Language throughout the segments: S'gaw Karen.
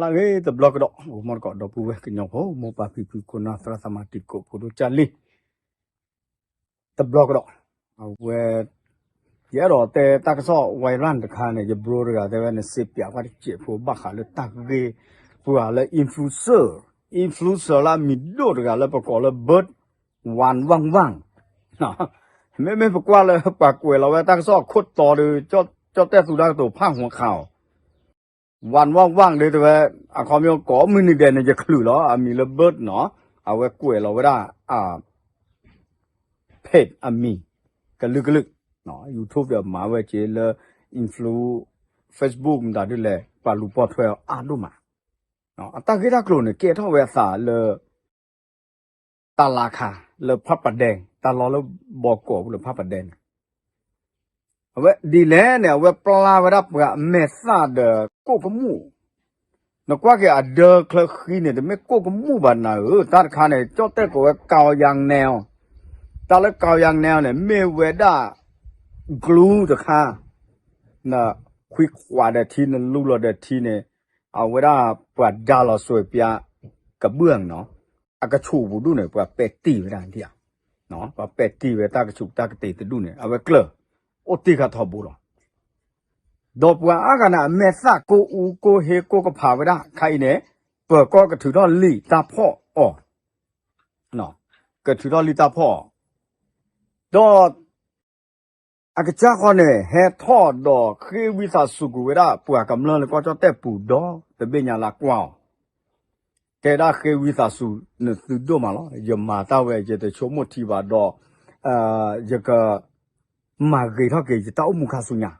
လၢအဂ့ၤတဘျီကဒီး အိၣ်မီၢ်တကိး ဒီပုၢ်ဝဲၢ်ကညီဖိ မိၢ်ပၢ်ဖံဖု ခိၣ်နၢ်သရၣ်သမါ တံၤသကိးဖိဒိၣ်ကၢ်လံ တဘျီကဒီး အဝဲ ယအဲၣ်ဒိးတဲတၢ်ကစီၣ် viral တခါန့ၣ် ယ bro တဂၤတဲဝဲ နစ့ပၠးကွၢ်တစဲးဖိ ဘၣ်ဃးလၢတၢ်ဂ့ၢ် ပှၤလၢ influencer influencer လၢအမံၤဒိၣ်တဂၤလၢပကိးလၢ Bird One One One မ့မ့ၢ်ပကွၢ်လၢပှၤကွဲးလီၤဝဲတၢ်ကစီၣ်အခိၣ်တီဒီး ကၠီၣ်တဲၣ်သူတၢ်ကတိၤဖးဟူခးအီၤ One One One ဒီးတဲဝဲ အခီပညီကိးမုၢ်နံၤဒဲးန့ၣ် ယချုးလီၤ အမံၤလၢ Bird နီၤ အဝဲကွဲးလီၤဝဲဒၣ် page အမံၤ ကလုာ်ကလုာ် YouTube ဒီးမၤဝဲက့ၤလၢ influ Facebook မတၤဒ်လဲၣ် ပှၤလူၤပိာ်ထွဲအီၤအါဒိၣ်မး အတၢ်ဂ့ၢ်တၢ်ကျိၤန့ၣ် ကဲထီၣ်ဝဲအသးလၢ တၢ်လါခါ လၢဖးပဒဲ တၢ်လီၢ်လၢဘီကီးပူၤလၢဖးပဒဲန့ၣ် အဝဲဒ်လဲၣ်န့ၣ် အဝဲပျၢ်ဝဲဒၣ်ပှၤအမဲာ်သၣ်ဒီးကိၣ်ကမူၣ် နကွၢ်က့ၤအဒၢချၢဃံန့ၣ် တမ့ၢ်ကိၣ်ကမူၣ်ဘၣ်နၤဧၢ တၢ်တခါန့ၣ် ကၠီၣ်တဲၣ်ကိးဝဲ ကၠီယါနဲ တၢ်လၢ ကၠီယါနဲ န့ၣ် မ့ၢ်ဝဲဒၣ် glue တခါ နခွံခွးဒီးထံ နလူလီၤဒီးထံန့ၣ် အဝဲဒၣ်ပှၤဒါလီၤစွဲးပျါ ကဘုၣ်နီၤ အကဆူးပူၤဒူၣ်န့ၣ် ပှၤပဲာ်တံၢ်ဝဲဒၣ်ဒ်ဧါ ပှၤပဲာ်တံၢ်ဝဲတၢ်ကဆူးတၢ်ကတ့ၤတဒူၣ်န့ၣ် အဝဲကျၢၢ် အိၣ်တ့ၢ်ခါထီဘိလီၤ ဒီးပှၤအါဂၤန့ၣ် အမဲာ်သၣ်ကိၢ်အူကိၢ်ဟ့ကိၢ်ကဖးဝဲဒၣ် ခါအံၤန့ၣ် ပၢၤကီၢ်ကထုးထီၣ်လံာ်တၢ်ဖီၣ်အီၤ ကထုးထီၣ်လံာ်တၢ်ဖီၣ်အီၤ ဒီး အကစၢ်ဃီန့ၣ် ဟဲထီၣ်ဒီးဃ့ဝံသးစူၤကွံာ်ဝဲဒၣ် ပှၤကမျၢၢ်လၢကီၢ်ကၠီၣ်တဲၣ်ပူၤဒီး တဘ့ၣ်ညါလၢကွၢ်အီၤ တဲဒၣ်ဃ့ဝံသးစူၤ နသုဒိၣ်မးလီၤ ယမၤတၢ်ဝဲ ယတဆိကမိၣ်ထံဘၣ်ဒီး ယက မၤဂ့ၤထီၣ်က့ၤယတၢ်အိၣ်မူခါဆူညါ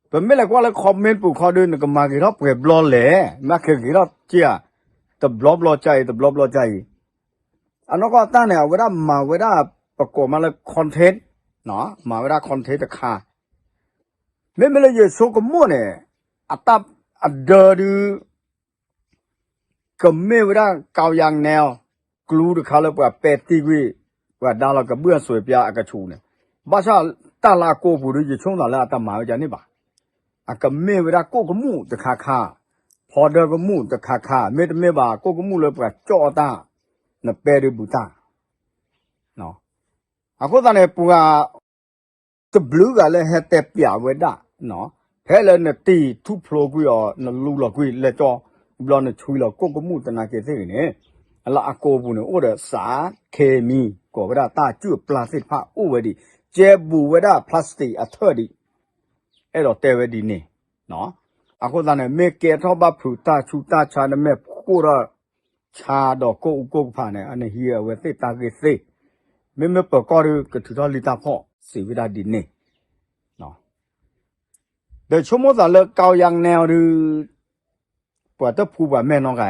ပမ့ၢ်လဲၤကွၢ်လၢ comment ပူၤခီဒီး နကမၤဂ့ၤထီၣ်ပှဲၤဘျီလဲၣ် မ့ၢ်ကဂ့ၤထီၣ်က့ၤဧါ တဘျီဘျီကါအံၤ တဘျီဘျီကါအံၤ အနီၢ်ကီၢ်တၢ်န့ၣ် အဝဲဒၣ်မၤဝဲဒၣ် ပကိးမးလၢ content မၤဝဲဒၣ် content တခါ မ့မ့ၢ်လၢယဆိကမိၣ်န့ၣ် အတၢ်အဒၢဒု ကမ့ၢ်ဝဲဒၣ် ကၠီယါနဲ glue တခါလၢပှၤပဲာ်တံၢ်ကွံာ် ပှၤဒါလီၤကဘုၣ်အစွဲးပျါအကဆူးန့ၣ် ဘၣ်ဆၣ်တၢ်လၢအကိၢ်ပူၤဒု ယဆိကမိၣ်သးလၢအတမၤဝဲဒ်န့ၣ်ဘၣ် အကမ့ၢ်ဝဲဒၣ်ကိၣ်ကမူၣ်တခါခါ ဖီဒၢကမူၣ်တခါခါ မ့တမ့ၢ်ဘၣ် ကိၣ်ကမူၣ်လၢပှၤကၠီၣ်အတၢ် နပဲဒုးဘူးတၢ် အဃိသတးန့ၣ် ပှၤ တဘျုးဂၤလၢဟဲတဲပျးဝဲဒၣ် ဖဲလၢနတံၢ်ထူၣ်ဖျိကွံာ်အီၤ နလူလီၤကွံာ်လဲၤကၠီ ဘျီနဆွံလီၤကိၣ်ကမူၣ်သနာ်က့သ့ၣ်ဂ့ၤန့ၣ် အလၢအကိၢ်ပူၤန့ၣ် အိၣ်ဒီး စးခ့မံ ကိးဝဲဒၣ်တၢ်စုၣ်အပျၢ်သ့ၣ်တဖၣ်အိၣ်ဝဲဒံး ကဲဘူးဝဲဒၣ် plastic အထၢၣ်ဒံး အဲၣ်ဒိးတဲဝဲဒ်န့ၣ် အဃိသတးန့ၣ် မ့ၢ်ကဲထီၣ်ဘၣ်ဖုးတၢ်ဆူးတၢ်ဆါ နမဲာ်ဖှိၣ်ထီၣ်ဆါဒီးကိၣ်အူကိၣ်ကဖးန့ၣ် အနဟံးအဝဲသ့ၣ်တၢ်ဂ့ၢ်သ့ မ့မ့ၢ်ပၢၤကီၢ်ဒီး ကထုးထီၣ်လံာ်တၢ်ဖီၣ်စံးဝဲဒၣ်ဒ်န့ၣ် ဒီးဆိကမိၣ်သးလၢ ကၠီယါနဲအီၤဒုး ပှၤတဖှူပှၤမဲာ်နီ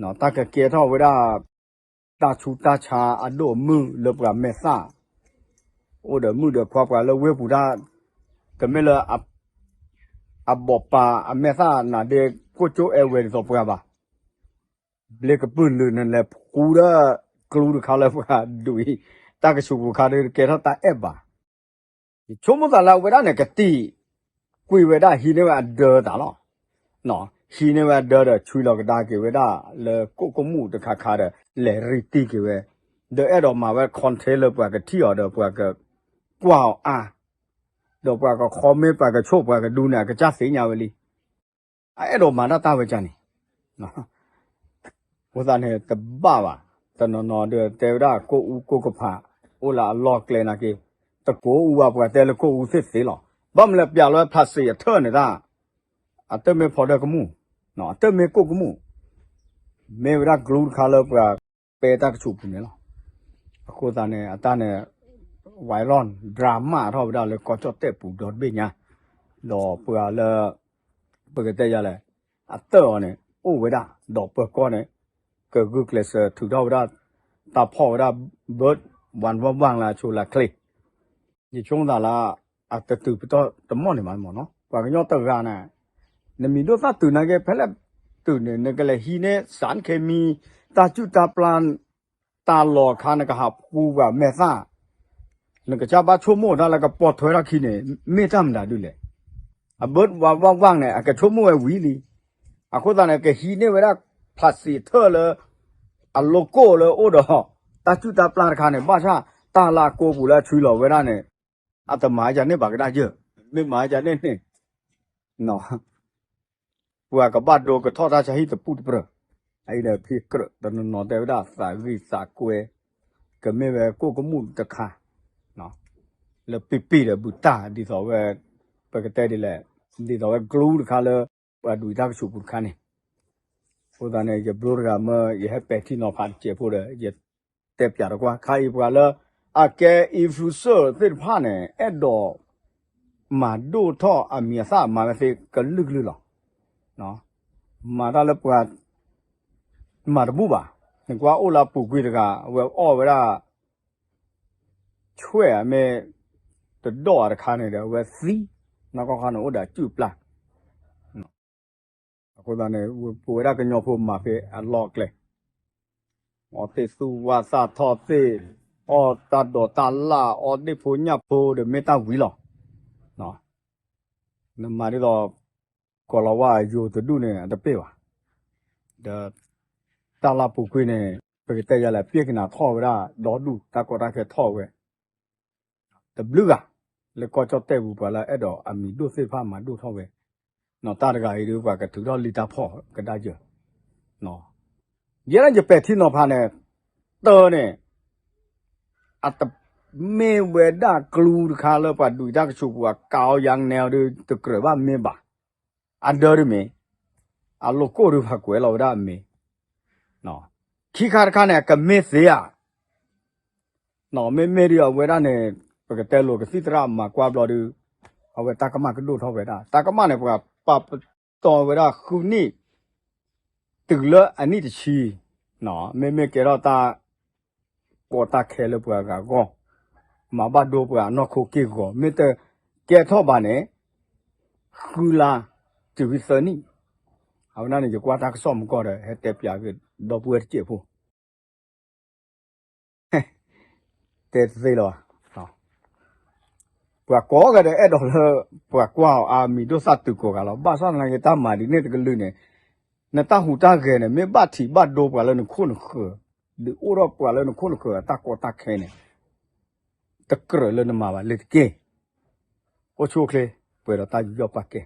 တဂၤ တၢ်ကကဲထီၣ်ဝဲဒၣ် တၢ်ဆူးတၢ်ဆါအဒိၣ်အမုၢ်လၢပှၤမဲာ်သၣ် အိၣ်ဒီးမုၣ်ဒီးခွါပှၤလၢဝ့ၢ်ပူၤတၢ် တမ့ၢ်လၢ အဘီၣ်ပၤအမဲာ်သၣ်နၤဒ့ ကိၣ်ကၠိအဲဝဲဒ်သိးပှၤဘၣ် ဘျ့ကပုၢ်လုာ်နလဲၤဖှူဒီး ကျူတခါလၢပှၤဒုးအံၤ တၢ်ကဆူးပူၤခါဒီးကဲထီၣ်တၢ်အဲၣ်ဘၣ် ယဆိကမိၣ်သးလၢအဝဲဒၣ်န့ၣ် ကတံၢ်ကွံာ်ဝဲဒၣ်ဟံးန့ၢ်ဝဲအဒၢသးလီၤ. ဟံးန့ၢ်ဝဲအဒၢဒီးဆွံလီၤကဒါက့ၤဝဲဒၣ်လၢကိၣ်ကမူၣ်တခါခါဒီး လဲၤရံတံၢ်က့ၤဝဲ ဒီးအဲၣ်ဒိးမၤဝဲ content လၢပှၤကထံၣ်အီၤဒီးပှၤကကွၢ်အီၤအါ ဒီးပှၤက comment ပှၤကဆိၣ်ပှၤကဒူန့ၣ် အကစၢ်သ့ၣ်ညါဝဲလံ အအဲၣ်ဒိးမၤတၢ်တၢ်ဝဲကန့ၣ် အဃိသတးန့ၣ် တဘၣ်ဘၣ် တနီၤနီၤဒီးတဲဝဲဒၣ်ကိၣ်အူကိၣ်ကဖး အိၣ်လၢအလီၢ်ကျဲနာ်က့ တကိးအူဘၣ်ပှၤတဲလၢကိၣ်အူသ့ၣ်သ့လီၤ. ဘၣ်မနုၤလဲၣ်ပျးလီၤဝဲ plastic အထၢၣ်န့ၣ်တၢ် အတမ့ၢ်ဖီဒၢကမူၣ် အတမ့ၢ်ကိၣ်ကမူၣ် မ့ၢ်ဝဲဒၣ် glue တခါလၢပှၤပဲတၢ်ကဆူးပူၤန့ၣ်လီၤ. အဃိသတးန့ၣ် အတၢ်န့ၣ် viral drama ထီၣ်ဝဲဒၣ်လၢကီၢ်ကၠီၣ်တဲၣ်ပူၤဒီတဘ့ၣ်ညါ ဒီးပှၤလၢ ပကတဲယၤလဲၣ် အတၢၢ်အီၤန့ၣ် အိၣ်ဝဲဒၣ် ဒီးပၢၤကီၢ်န့ၣ် ကဂုာ်ကျဲးစၢးထုးထီၣ်ဝဲဒၣ် တၢ်ဖီၣ်ဝဲဒၣ် bird one one one လၢအဆိလၢအချ့ ယဆိကမိၣ်သးလၢ အတတုၤပတီၢ်တမီၢ်န့ၣ်မးမ့ၢ်နီၤ ပှၤကညီတဂၤန့ၣ် နမံၤဒိၣ်သၣ်တုၤနာ်က့ ဖဲလဲၣ်တုၤန့ၣ် နကလဲၤဟံးန့ၢ် စးခ့မံ တၢ်စုၣ်တၢ်ပျၢ် တၢ်လီၤခါ နကဟးဖှူပှၤမဲာ်သၣ် နကစၢ်ဘၣ်ဆိကမိၣ်တၢ်လၢကပိာ်ထွဲထီၣ်ခံန့ၣ် မ့ၢ်တၢ်မတၤဒ်လဲၣ်. အ bird one one one န့ၣ် အကဆိကမိၣ်ဝဲဝံၤလံ. အဃိသတးန့ၣ် ကဟံးန့ၢ်ဝဲဒၣ် ဖျးစံးထၢၣ်လၢ အလိကိၣ်လၢအိၣ်ဒီး တၢ်စုၣ်တၢ်ပျၢ်တခါန့ၣ် ဘၣ်ဆၣ်တၢ်လၢအကိးပူၤလၢအဆှံလီၤဝဲဒၣ်န့ၣ် အတမၤယၤန့ၢ်ဘၣ်ကဒါယၢၢ်, မ့ၢ်မၤယၤန့ၢ်န့ၣ် ပှၤကဘၣ်ဒိကထီၣ်တၢ်ဆါဟံၣ်တပူၤတပြၢၤ, အအံၤဒီးဖံကြၢးတနီၤနီၤတဲဝဲဒၣ် သးဂံၢ်သးကွဲ ကမ့ၢ်ဝဲကိၣ်ကမူၣ်တခါ လၢပံပံဒီးဘူးတၢ် ဒ်သိးဝဲ ပကတဲဒ်လဲၣ်, ဒ်သိးဝဲကျူတခါလၢ ပှၤဒုးတၢ်ကဆူးပူၤတခါန့ၣ်, အဃိသတးန့ၣ် ယဘျီတဂၤမၢ ယဟဲပဲာ်ထံနီၤဖးတစဲးဖိဒီး ယတဲပၠးတကွၢ် ခါအံၤပှၤလၢ အကဲ influencer သ့ၣ်တဖၣ်န့ၣ် အဲၣ်ဒိး မၤဒိၣ်ထီၣ်အမံၤအသၣ်မၤဝဲသ့ကလုာ်ကလုာ်လီၤ. မၤတၢ်လၢပှၤ မၤတဘူၣ်ဘၣ်. နကွၢ်အိၣ်လၢအပူၤကွံာ်တဂၤ အဝဲအီၣ်ဝဲဒၣ် ဆွဲၣ်မ့ၢ် တဒိၣ်အတခါန့ၣ်ဒီး အဝဲသံ, နီၢ်ကီၢ်ခါန့ၣ်အိၣ်ဒီးအစုၣ်ပျၢ် အဃိသတးန့ၣ် ပဝဲဒၣ်ကညီဖိမၤဖဲအလီၢ်အကျဲ အီသ့ၣ်သူၣ်ဝါသၣ်ထီၣ်သ့ၣ်, အီၣ်တၢ်ဒိးတၢ်လၣ်, အီၣ်ဒ့ၣ်ဖိညၣ်ဖိဒီးမ့ၢ်တၢ်ဝံၤလီၤ. နမၤဒ်သိး ကီၤလၤဝါယိၤတဒူၣ်န့ၣ် အတပ့ၢ်ဘၣ်. ဒီး တၢ်လၢပူၤကွံာ်န့ၣ် ပကတဲယၤလဲၣ် ပျဲကနၣ်ထီၣ်ဝဲဒၣ် ဒီဒူၣ်တၢ်ကီတၢ်ခဲထီၣ်ဝဲ တဘျုးဂၤ လၢကီၢ်ကၠီၣ်တဲၣ်ပူၤ ပှၤလၢအဲၣ်ဒိးအမံၤဒိၣ်သ့ၣ်တဖၣ်မၤဒိၣ်ထီၣ်ဝဲ, တၢ်တဂၤအံၤဒုး ပှၤကထုးထီၣ်လံတၢ်ဖီၣ်ကဒါယၢၢ်, ယဲဒၣ်ယပဲာ်ထံနီၤဖးန့ၣ်, တၢ်န့ၣ် အတမ့ၢ်ဝဲဒၣ်ကျူတခါလၢပှၤဒုးတၢ်ကဆူးပူၤ အကးအီၤယၤနဲအီၤဒုး တကြၢးဘၣ်မ့ၢ်ဘၣ်. အဒၢတမ့ၢ်, အလိကိၣ်ဒုး ပှၤကွဲးလီၤဝဲဒၣ်အမ့ၢ် ခံခါတခါန့ၣ် အကမ့ၢ်သ့ဧါ. မ့မ့ၢ်ဒ်အဝဲဒၣ်န့ၣ် ပကတဲလိာ်ကသံၣ်သရၣ်မၤကွၢ်ဘျီဒုး အဝဲတၢ်ကမၣ်ကဒိၣ်ထီၣ်ဝဲဒၣ်. တၢ်ကမၣ်န့ၣ် ပှၤပာ်ပတုာ်ဝဲဒၣ်ဃုနံၣ် တုၤလၢအနံၣ်တဆံ, မ့မ့ၢ်ကဲထီၣ်တၢ်ကီတၢ်ခဲလၢပှၤဂၤအဂီၢ်, မၤဘၣ်ဒိပှၤအနီၢ်ခိက့ၢ်ဂီၤ, မ့ၢ်တကဲထီၣ်ဘၣ်န့ၣ် ဃုလါ တုၤဝံၤသၢနံၣ်. အဝဲဒၣ်န့ၣ် ယကွၢ်တၢ်ကစီၣ်မူကီၢ်ဒီး ဟဲတဲပၠးက့ၤဒီပုၢ်ဝဲၢ်တစဲးဖိ တဲတသ့လၢၤဘၣ်. ပှၤကိးဂၤဒဲးအဲၣ်ဒိးလၢ ပှၤကွၢ်အီၤအါမံၤဒိၣ်သၣ်တုၤကိးဂၤလီၤ. ဘၣ်ဆၣ်သနာ်က့တၢ်မၤဒ်န့ၣ်တကလုာ်န့ၣ် နတၢ်ဟူးတၢ်ဂဲၤန့ၣ် မ့ၢ်ဘၣ်ထံးဘၣ်ဒိပှၤလၢနခိၣ်နဃၢၤ, ဒုးအိၣ်ထီၣ်ပှၤလၢနခိၣ်နဃၢၤအတၢ်ကီတၢ်ခဲန့ၣ် တကြၢးလၢနမၤဘၣ်လၢတက့ၢ်. အိၣ်ဆူၣ်အိၣ်ချ့ ပှဲၤဒီးတၢ်ယူးယီၣ်ပာ်ကဲ